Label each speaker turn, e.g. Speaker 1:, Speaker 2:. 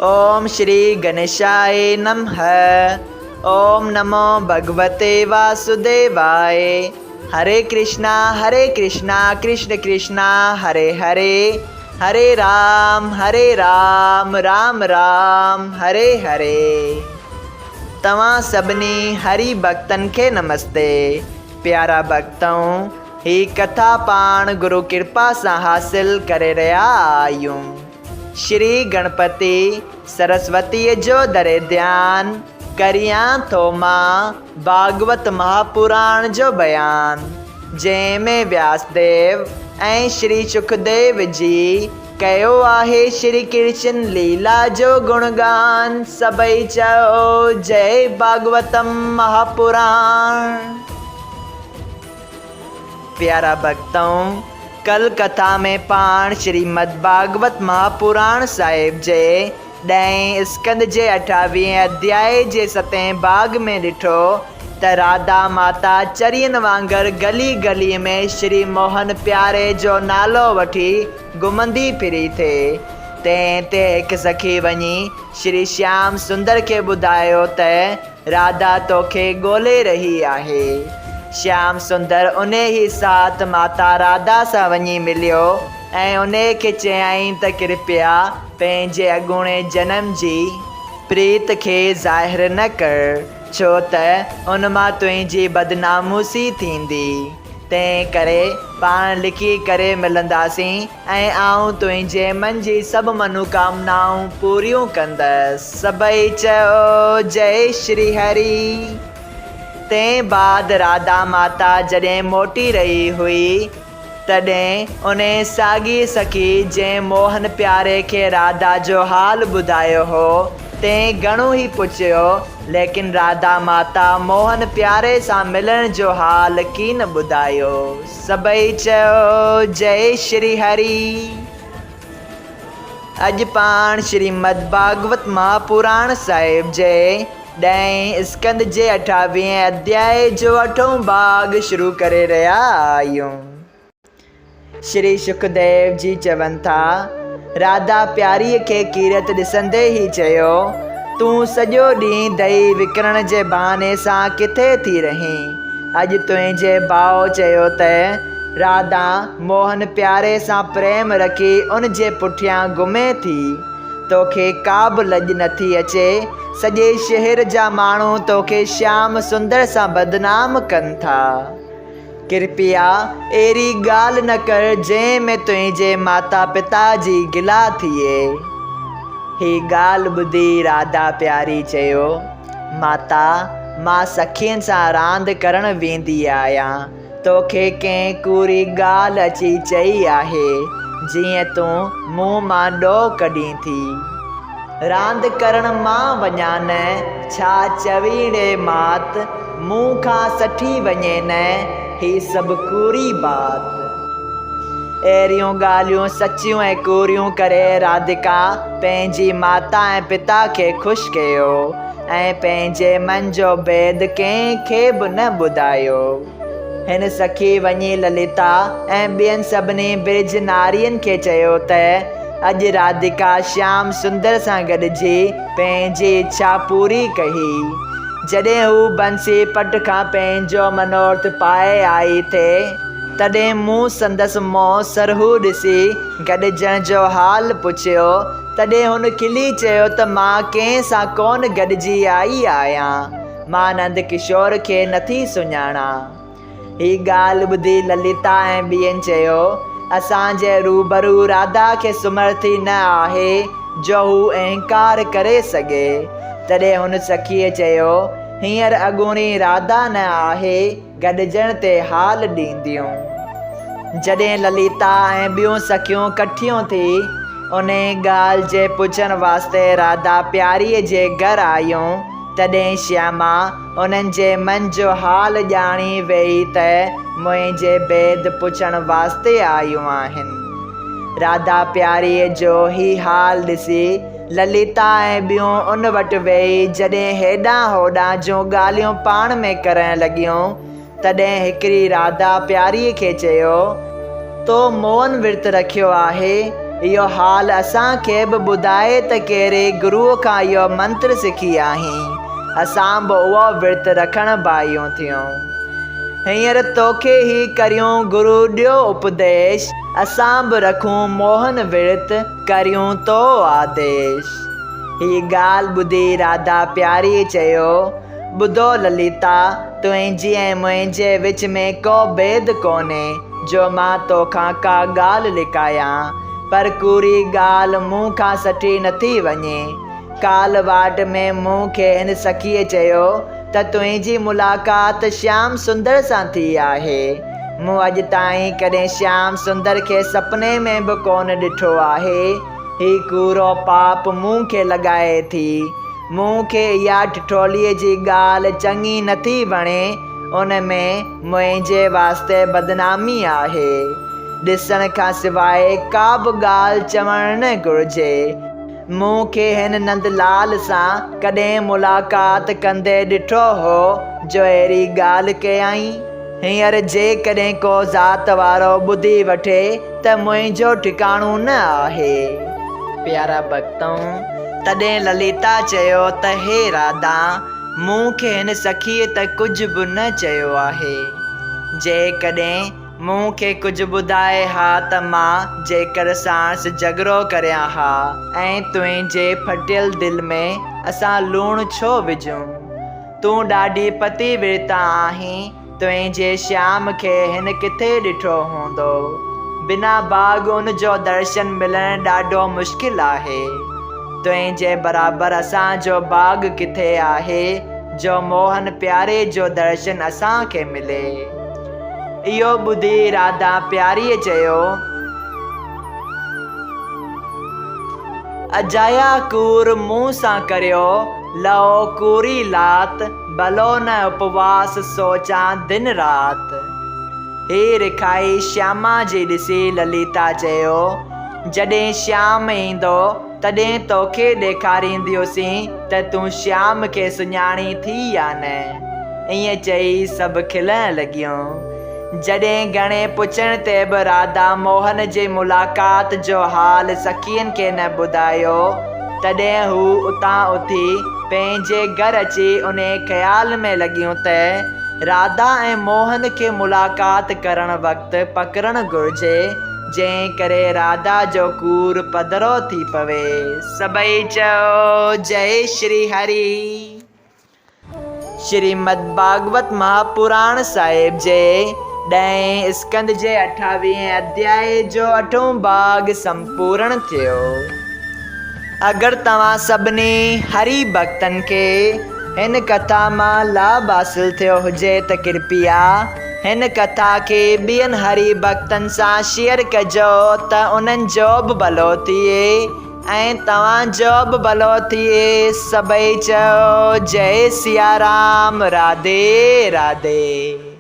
Speaker 1: اوم شري گنيشاء نمه اوم نمو ڀڳوتي واسوديواء هري ڪرشنا هري ڪرشنا ڪرشن ڪرشنا هري هري هري رام هري رام رام رام هري هري. توهان سڀني هري ڀڳتن کي نمستي. پيارا ڀڳتؤ هي ڪٿا پاڻ گرو ڪرپا سان حاصل ڪري رهيا آهيون. شري گڻپتي سرسوتيء جو دري ڌيان ڪريان ٿو مان ڀاڳوت مهاپراڻ جو بيان، جنهن ۾ وياسديو ۽ شري شڪديو جي ڪيو آهي شري ڪرشن ليلا جو گڻگان، سڀئي چئو جئي ڀاڳوتم مهاپراڻ. پيارا ڀڳتؤ! ڪل ڪٿا ۾ پاڻ شريمد ڀاڳوت مهاپراڻ صاحب جي ڏهين اسڪنڌ جي اٺاويهين اڌيائي جي ستين ڀاڳ ۾ ڏٺو ته راڌا ماتا چرين وانگر گلي گلي ۾ شري موهن پياري جو نالو وٺي گهمندي ڦري ٿي. تنهن تي هڪ سکي وڃي شري شيام سندر کي ٻڌايو ته راڌا توکي ڳولي رهي آهي. شيام سندر انهي ئي ساعت ماتا راڌا سان وڃي مليو ۽ انهي کي چيائين ته ڪرپيا پنهنجي اڳوڻي جنم جي پريت کي ظاهر نه ڪر، ڇو ته ان مان تنهنجي بدناموسي ٿيندي. تنهن ڪري پاڻ لڪي ڪري ملنداسين. ۽ آئون تنهنجي من جي سڀ منوڪامنائون پوريون ڪندس. سڀئي چيو، جئي شري هري. تنهن بعد راڌا ماتا جڏهن موٽي رهي هئي، تڏهن انهي ساڳي سکي جنهن موهن پياري کي راڌا جو حال ٻڌايو هو، تنهن گهڻو ئي پڇيو، ليڪن راڌا ماتا موهن پياري سان ملڻ جو حال ڪين ٻڌايو. سڀئي چيو، جئي شري هري. اڄ پاڻ شريمد ڀاڳوت مهاپراڻ صاحب جي ڏهين اسڪنڌ جي اٺاويهين اڌيائي جو اٺون ڀاڳ شروع ڪري رهيا آهيون. شري شڪديو جي چون ٿا، راڌا پياريء کي ڪيرت ڏسندي ئي چيو، تون سڄو ڏينهن دهي وڪڻڻ جي بهاني سان ڪٿي ٿي رهين؟ اڄ تنهنجي ڀاء چيو ته راڌا موهن پياري سان پريم رکي ان جي پٺيان گهمي ٿي. توکي ڪابه لڄ نٿي اچي. سڄي شهر جا ماڻهو توکي شيام سندر سان بدنام ڪن ٿا. ڪرپيا اهڙي ڳالهه نه ڪر جنهن ۾ تنهنجي ماتا پتا جي گلا ٿئي. هي ڳالهه ٻڌي راڌا پياري چيو. ماتا، مان سکين سان راند ڪرڻ ويندي آهيان. توکي ڪنهن ڪوڙي ڳالهه اچي چئي آهي، جيئن تون مون مان ڏوهه ڪڍين ٿي. راند ڪرڻ مان وڃان نه، ڇا چوين ڙي مات، مون کان سٺي وڃي نه، هي سڀ ڪوڙي بات. اهڙيون ڳالهيون سچيون ۽ ڪوڙيون ڪري راڌيڪا پنهنجي ماتا ۽ پتا کي خوش ڪيو ۽ پنهنجي من جو ڀيد ڪنهن کي به نه ٻڌايو. هن سکي وڃي لليتا ۽ ٻين سڀني برج نارين کي چيو ته اڄ راڌيڪا شيام سندر سان گڏجي پنهنجي اڇا پوري ڪئي. جڏهن هو بنسي پٽ کان پنهنجو منورٿ پائي آئي ٿي، تڏهن مون سندس منهن سرهو ڏسي گڏجڻ جو حال پڇيو، تڏهن هن کلي چيو ته مان ڪنهن سان ڪونه گڏجي آئي آهيان، مان نند ڪشور کي نٿي سڃاڻان. هي ڳالهه ٻڌي لليتا ۽ ٻين چيو، اسان جي روبرو راڌا کي سمرٿي نه آهي جو هو اهنڪار ڪري سگهي. تڏهن هن سکيء چيو، هينئر اڳوڻي راڌا نه آهي، گڏجڻ تي حال ڏينديون. جڏهن لليتا ۽ ٻيون سکيون ڪٺيون ٿي، انهيء ڳالهه جي پڇڻ واسطي راڌا پياريء جي گهر آيون، تڏهن شياما انهن جي من جو حال ڄاڻي ويئي ته منهنجي ڀيد پڇڻ واسطي آيون آهن. راڌا پياريء جو هي حال ڏسي، لليتا ۽ ٻيون ان وٽ ويهي جڏهن هيڏانهن هوڏانهن جون ڳالهيون پاڻ ۾ ڪرڻ لڳيون، تڏهن هڪڙي راڌا پياريء کي چيو، تو مون ورت رکيو آهي، اهو حال اسان کي به ٻڌاء ته ڪهڙي گروء کان اهو منتر سکي آهين. اسان به اهو ورت رکڻ ڀايون ٿيون. هينئر توکي هي ڪريون گرو ڏيو اپديش، اسان به رکون موهن ورت، ڪريون تو آديش. هي ڳالهه ٻڌي راڌا پياريء چيو، ٻڌو لليتا، تنهنجي ۽ منهنجي وچ ۾ ڪو ڀيد ڪونهي، جو مان توکان ڪا ڳالهه لڪايان، پر ڪوڙي ڳالهه مون کان سٺي نٿي وڃي. ڪالهه واٽ ۾ مون کي هن سکيء چيو ته تنهنجي ملاقات شيام سندر سان ٿي آهي. مون اڄ تائين ڪڏهن شيام سندر کي سپني ۾ به ڪونه ڏٺو آهي. هي ڪوڙو پاپ مون کي لڳائي ٿي. مون کي اها ٺٺوليء جي ڳالهه چڱي نٿي وڻي، ان ۾ منهنجي واسطي بدنامي آهي. ڏسڻ کان سواء ڪا به ڳالهه چوڻ نه گهرجي. مون کي هن نندلال سان ڪڏهن ملاقات ڪندي ڏٺو هو جو اهڙي ڳالهه ڪيائين؟ هينئر جيڪڏهن ڪو ذات وارو ٻڌي وٺي ته منهنجو ٺڪاڻو نه آهي. پيارا ڀڳتؤ! تڏهن لليتا چيو ته هي راڌا! مون کي هن سکيء ته ڪجهه به نه چيو آهي. جيڪڏهن مون کي ڪجهه ٻڌائي ها ته مان جيڪر ساڻس جهڳڙو ڪريان ها. ۽ تنهنجي ڦٽيل دل ۾ اسان لوڻ ڇو وجهون؟ تون ڏاڍي پتي ورتا آهين، تنهنجي شيام کي هن ڪٿي ڏٺو هوندو؟ بنا ڀاڳ ان جو درشن ملڻ ڏاڍو مشڪل آهي. تنهنجي برابر اسان جو ڀاڳ ڪٿي آهي جو موهن پياري جو درشن اسان کي ملي. اهو ٻڌي راڌا پياريء چيو. اجايا ڪوڙ مون سان ڪريو، لئو ڪوڙي لات، ڀلو نه اپواس سوچان دن رات. هي رکائي شياما جي ڏسي لليتا چيو، جڏهن شيام ايندو، تڏهن توکي ڏيکارينديوسين ته تون شيام کي سڃاڻين ٿي يا نه. ائين چئي سڀ کلڻ لڳيون. جڏهن گهڻي پڇڻ تي به راڌا موهن جي ملاقات جو حال سکين کي نه ٻڌايو، تڏهن هو اتان اٿي پنهنجي گهر اچي انهي خيال ۾ لڳيون ته راڌا ۽ موهن کي ملاقات ڪرڻ وقت پڪڙڻ گهرجي، جنهن ڪري راڌا جو ڪوڙ پڌرو ٿي پوي. سڀئي چئو جئي شري هري. شريمد ڀاڳوت مهاپراڻ صاحب جي ڏهين اسڪنڌ جي اٺاويهين اڌيائي جو اٺون ڀاڳ سمپورڻ ٿيو. اگر توهان سڀني هري ڀڳتن کي هن ڪٿا مان لاڀ حاصل ٿيو هجي ته ڪرپيا هن ڪٿا کي ٻين هري ڀڳتن سان شيئر ڪجو ته انهن جو به ڀلو ٿئي. ۽ توهان جو به ڀلو ٿئي سڀئي چئو جئي سيارام راڌي راڌي.